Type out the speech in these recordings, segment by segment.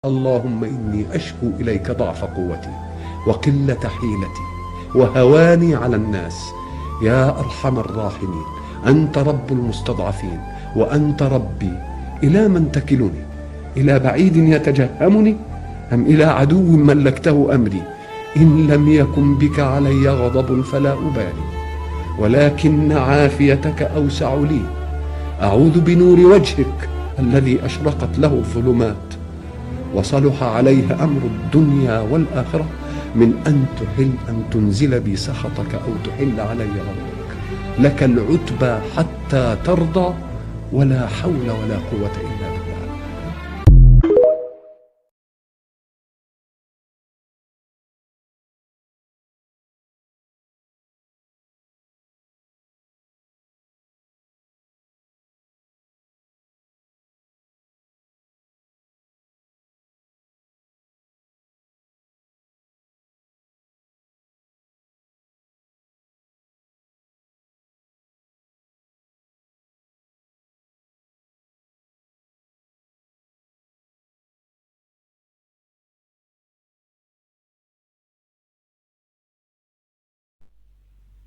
اللهم إني أشكو إليك ضعف قوتي وقلة حيلتي وهواني على الناس، يا أرحم الراحمين، أنت رب المستضعفين وأنت ربي، إلى من تكلني؟ إلى بعيد يتجهمني أم إلى عدو ملكته أمري؟ إن لم يكن بك علي غضب فلا أبالي، ولكن عافيتك أوسع لي. أعوذ بنور وجهك الذي أشرقت له الظلمات وصلح عليه أمر الدنيا والآخرة، من أن تنزل بي سخطك أو تحل علي غضبك. لك العتبى حتى ترضى، ولا حول ولا قوة إلا بالله.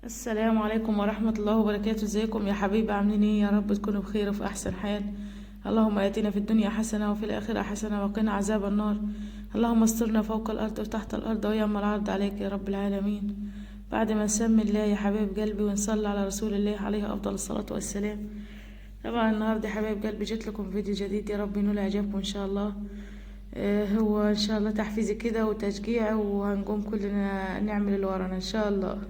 السلام عليكم ورحمة الله وبركاته. ازيكم يا حبايبي؟ عاملين ايه؟ يا رب تكونوا بخير وفي احسن حال. اللهم اتنا في الدنيا حسنة وفي الاخرة حسنة وقنا عذاب النار. اللهم استرنا فوق الارض وتحت الارض ويوم العرض عليك يا رب العالمين. بعد ما نسمي الله يا حبايب قلبي ونصلي على رسول الله عليه افضل الصلاة والسلام. طبعا النهارده يا حبايب قلبي جيت لكم فيديو جديد، يا رب ينول اعجابكم ان شاء الله. هو ان شاء الله تحفيزي كده وتشجيع، وهنقوم كلنا نعمل اللي ورانا ان شاء الله.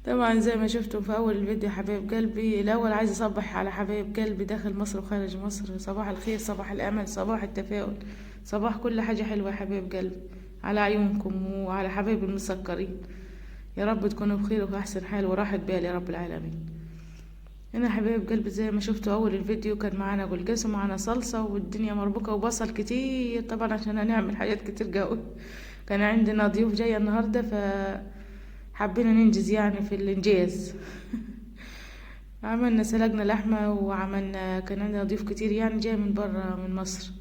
طبعا زي ما شفتم في اول الفيديو حبايب قلبي، الاول عايزه اصبح على حبايب قلبي داخل مصر وخارج مصر. صباح الخير، صباح الامل، صباح التفاؤل، صباح كل حاجة حلوة يا حبايب قلبي، على عيونكم وعلى حبايب المسكرين. يا رب تكونوا بخير وفي احسن حال وراحة بال يا رب العالمين. هنا حبايب قلبي زي ما شفتوا اول الفيديو كان معانا جلجاس ومعانا صلصه والدنيا مربوكه وبصل كتير، طبعا عشان هنعمل حاجات كتير قوي. كان عندنا ضيوف جاية النهارده ف حبينا ننجز يعني في الانجاز. عملنا سلقنا لحمة وعملنا، كان عندنا ضيوف كتير يعني جاي من برا من مصر،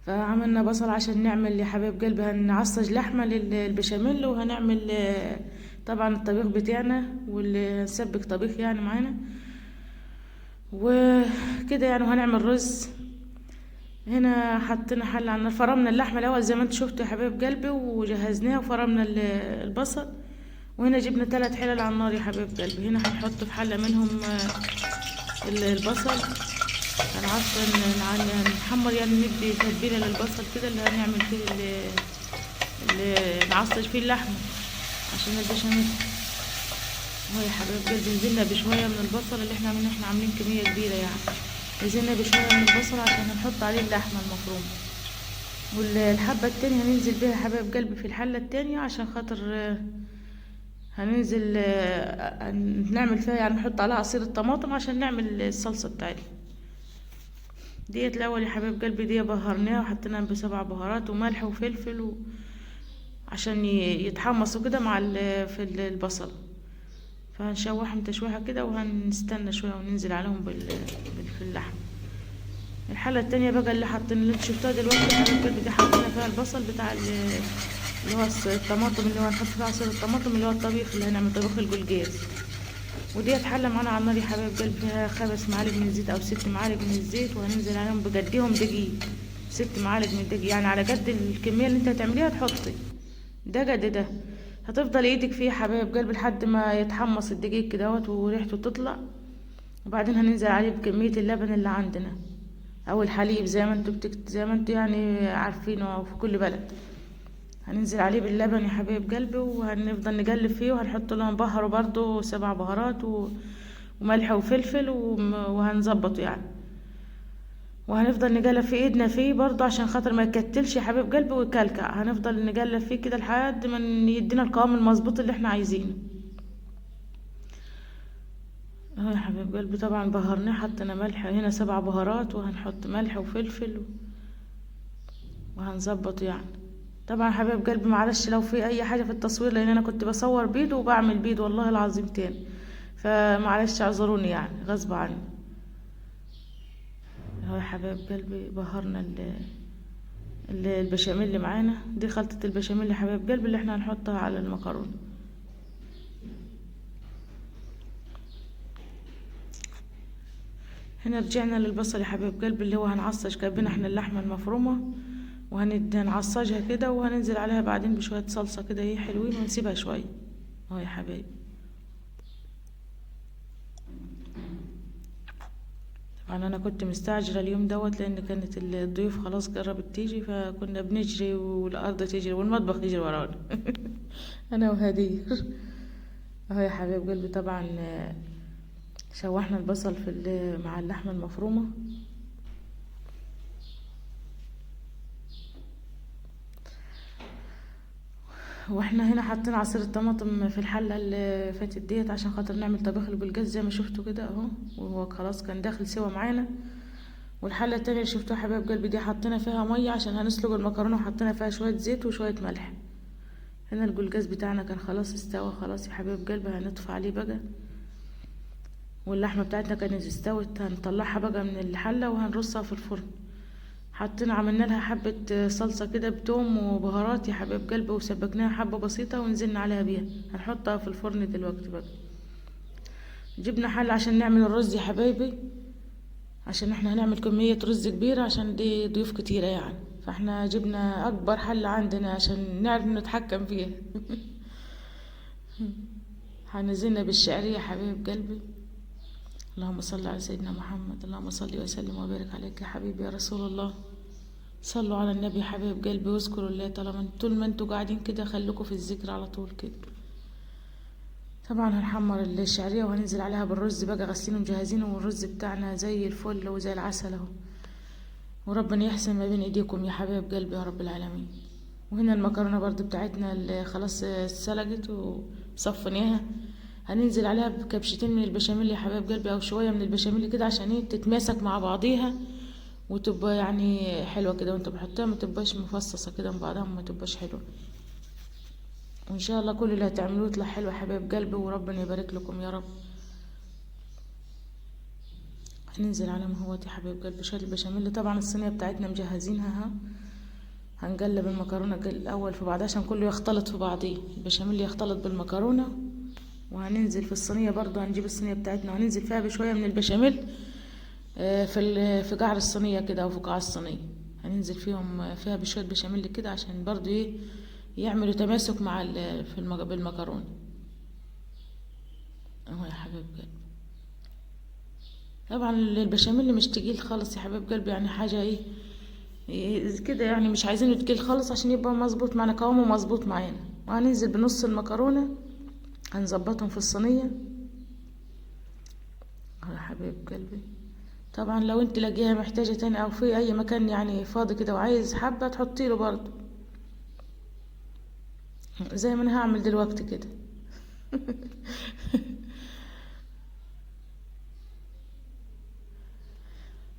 فعملنا بصل عشان نعمل يا حبايب قلبي، هنعصج لحمة للبشاميل، وهنعمل طبعا الطبيخ بتاعنا واللي هنسبك طبيخ يعني معانا وكده يعني، وهنعمل رز. هنا حطينا حلة على النار، فرمنا اللحمة الأول زي ما انتوا شفتوا يا حبايب قلبي وجهزناها، وفرمنا البصل. وهنا جبنا 3 حلل على النار يا حبايب قلبي. هنا هنحط في حلة منهم البصل، هنعصر نحمر يعني، ندي تتبيلة للبصل كده اللي هنعمل فيه اللي نعصج فيه اللحمة عشان البشاميل. اهو يا حبايب قلبي نزلنا بشوية من البصل اللي احنا عاملينه، احنا عاملين كمية كبيرة يعني، نزلنا بشوية من البصل عشان هنحط عليه اللحمة المفرومة. والحبة التانية هننزل بيها حبايب قلبي في الحلة التانية عشان خاطر هننزل نعمل فيها يعني، نحط عليها عصير الطماطم عشان نعمل الصلصة بتاعتنا ديت. الأول يا حبايب قلبي دي بهرناها وحطيناها ب7 بهارات وملح وفلفل عشان يتحمصوا كده مع في البصل. فهنشوحهم تشويحة كده وهنستنى شوية وننزل عليهم في اللحم. الحلة التانية بقى اللي حاطين اللي انتوا شفتوها دلوقتي يا حبايب قلبي دي حاطين فيها البصل بتاع اللي هو الطماطم اللي هو هنحط فيها عصير الطماطم اللي هو الطبيخ اللي هنعمل طبيخ الجلجاس. وديت حلة معانا على النار يا حبايب قلبي فيها 5 معالق من الزيت أو 6 معالق من الزيت، وهننزل عليهم بجديهم دقيق، 6 معالق من الدقيق يعني على قد الكمية اللي انت هتعمليها تحطي ده قد ده. هتفضل ايدك فيه يا حبايب قلبي لحد ما يتحمص الدقيق كدهوت وريحته تطلع. وبعدين هننزل عليه بكمية اللبن اللي عندنا او الحليب زي ما انتوا زي ما انتوا يعني عارفينه في كل بلد. هننزل عليه باللبن يا حبايب قلبي وهنفضل نقلب فيه، وهنحط له نبهره برضو 7 بهارات وملح وفلفل وهنظبطه يعني، وهنفضل نقلب في ايدنا فيه برضو عشان خاطر ما يكتلش يا حبيب قلبي ويكلكع. هنفضل نقلب فيه كده لحد ما يدينا القوام المظبوط اللي احنا عايزينه. اهو يا حبيب قلبي طبعا بهرناه، حطينا ملح هنا 7 بهارات، وهنحط ملح وفلفل وهنظبطه يعني. طبعا حبايب قلبي معلش لو في اي حاجة في التصوير، لان انا كنت بصور بيد وبعمل بيد والله العظيم تاني، فمعلش اعذروني يعني غصب عني. اهو يا حبايب قلبي بهرنا البشاميل اللي معانا. دي خلطة البشاميل يا حبايب قلبي اللي احنا هنحطها على المكرونة. هنا رجعنا للبصل يا حبايب قلبي اللي هو هنعصج، جايبين احنا اللحمة المفرومة وهنعصجها كده، وهننزل عليها بعدين بشوية صلصة كده ايه حلوين، ونسيبها شوية اهو يا حبايبي. طبعا انا كنت مستعجلة اليوم دوت لان كانت الضيوف خلاص قربت تيجي، فكنا بنجري والارض تجري والمطبخ يجري ورانا انا وهدير اهو يا حبايب قلبي. طبعا شوحنا البصل في مع اللحمة المفرومه. واحنا هنا حاطين عصير الطماطم في الحلة اللي فاتت ديت عشان خاطر نعمل طبيخ البلجاز زي ما شفتوا كده اهو، وهو خلاص كان داخل سوا معانا. والحله التانية اللي شفتوها حبايب قلبي دي حطينا فيها مية عشان هنسلق المكرونه، وحطينا فيها شوية زيت وشوية ملح. هنا الجلجاز بتاعنا كان خلاص استوى خلاص يا حبايب قلبي، هنطفي عليه بقى. واللحمة بتاعتنا كانت استوت، هنطلعها بقى من الحلة وهنرصها في الفرن. حطينا عملنا لها حبة صلصة كده بتوم وبهارات يا حبايب قلبي، وسبكناها حبة بسيطة ونزلنا عليها بيها، هنحطها في الفرن دلوقتي بقى. جبنا حلة عشان نعمل الرز يا حبايبي، عشان احنا هنعمل كمية رز كبيرة عشان دي ضيوف كتيرة يعني، فاحنا جبنا اكبر حلة عندنا عشان نعرف نتحكم فيها. هنزلنا بالشعرية يا حبايب قلبي. اللهم صل على سيدنا محمد، اللهم صل وسلم وبارك عليك يا حبيبي يا رسول الله. صلوا على النبي يا حبايب قلبي واذكروا الله، طالما طول ما انتوا قاعدين كده خليكوا في الذكر على طول كده. طبعا هنحمر الشعرية وهننزل عليها بالرز بقى، غاسلينه ومجهزينه، والرز بتاعنا زي الفل وزي العسل اهو. وربنا يحسن ما بين ايديكم يا حبايب قلبي يا رب العالمين. وهنا المكرونه برضو بتاعتنا اللي خلاص اتسلقت وصفيناها، هننزل عليها بكبشتين من البشاميل يا حبايب قلبي، او شوية من البشاميل كده عشان ايه تتماسك مع بعضيها وتبقى يعني حلوة كده، وانت بحطها ما تبقاش مفصصه كده من بعضها، ما تبقاش حلوة. وان شاء الله كل اللي هتعملوه يطلع حلو يا حبايب قلبي، وربنا يبارك لكم يا رب. هننزل على مهوات يا حبايب قلبي شوية البشاميل. طبعا الصينية بتاعتنا مجهزينها، ها هنقلب المكرونه الاول في بعضها عشان كله يختلط في بعضيه، البشاميل يختلط بالمكرونه. وهننزل في الصينية برضو، هنجيب الصينية بتاعتنا وهننزل فيها بشوية من البشاميل في قعر الصينية كده او في قاع الصينية، هننزل فيها بشوية بشاميل كده عشان برضو ايه يعملوا تماسك مع بالمكرونه اهو يا حبايب قلبي. طبعا البشاميل مش تقيل خالص يا حبايب قلبي، يعني حاجة ايه كده يعني، مش عايزينه تقيل خالص عشان يبقى مظبوط معانا، قوامه مظبوط معانا. وهننزل بنص المكرونه هنظبطهم في الصينية اهو يا حبايب قلبي. طبعا لو انت لاقيها محتاجه تاني او في اي مكان يعني فاضي كده وعايز حبه تحطي له برضو زي ما انا هعمل دلوقتي كده.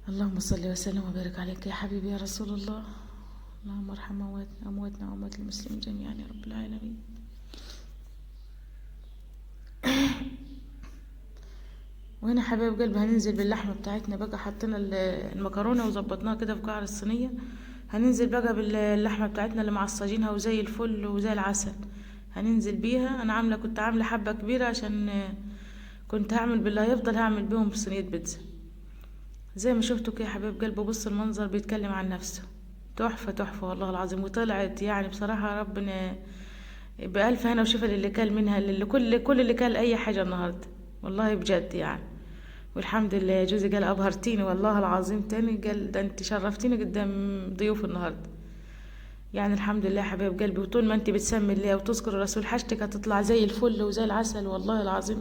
اللهم صل وسلم وبارك عليك يا حبيبي يا رسول الله. اللهم ارحم امواتنا واموات المسلمين جميعا يا رب العالمين. وهنا حبايب قلبي هننزل باللحمه بتاعتنا بقى، حطينا المكرونه وظبطناها كده في قعر الصينية، هننزل بقى باللحمه بتاعتنا اللي معصجينها وزي الفل وزي العسل هننزل بيها. انا كنت عامله حبه كبيرة عشان كنت هعمل باللي هيفضل هعمل بيهم صينية بيتزا. زي ما شفتوا كده يا حبايب قلبي، بص المنظر بيتكلم عن نفسه، تحفة تحفة والله العظيم. وطلعت يعني بصراحة ربنا بألف هنا وشفا للي كل منها، للي كل اللي كل اي حاجة النهارده والله بجد يعني. والحمد لله جوزي قال ابهرتيني والله العظيم تاني، قال ده انت شرفتيني قدام ضيوف النهارده يعني. الحمد لله يا حبايب قلبي. وطول ما انت بتسمي الله وتذكر الرسول حاجتك هتطلع زي الفل وزي العسل والله العظيم،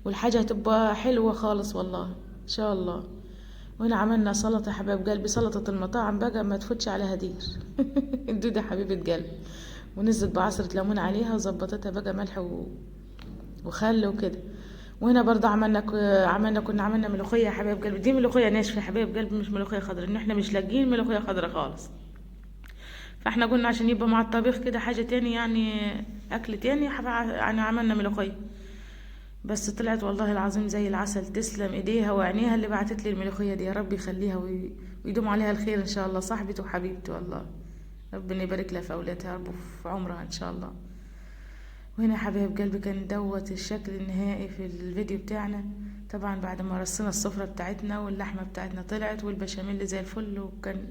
والحاجة هتبقى حلوة خالص والله ان شاء الله. وهنا عملنا سلطة يا حبايب قلبي، سلطة المطاعم بقى ما تفوتش على هدير الدودة حبيبه قلبي. ونزلت بعصره ليمون عليها وظبطتها بقى ملح وخل وكده. وهنا برضه كنا عملنا ملوخية يا حبايب قلبي، دي ملوخية ناشفة يا حبايب قلبي مش ملوخية خضراء، ان احنا مش لاقيين ملوخية خضراء خالص، فاحنا قلنا عشان يبقى مع الطبيخ كده حاجة تاني يعني اكل تاني، يعني عملنا ملوخية. بس طلعت والله العظيم زي العسل، تسلم ايديها وعينيها اللي بعتت لي الملوخية دي، يا رب يخليها ويدوم عليها الخير ان شاء الله، صاحبتي وحبيبتي والله. ربنا يبارك لها في اولادها يا رب وفي عمرها ان شاء الله. وهنا يا حبايب قلبي كان دوت الشكل النهائي في الفيديو بتاعنا، طبعا بعد ما رصينا السفرة بتاعتنا واللحمة بتاعتنا طلعت والبشاميل زي الفل، وكان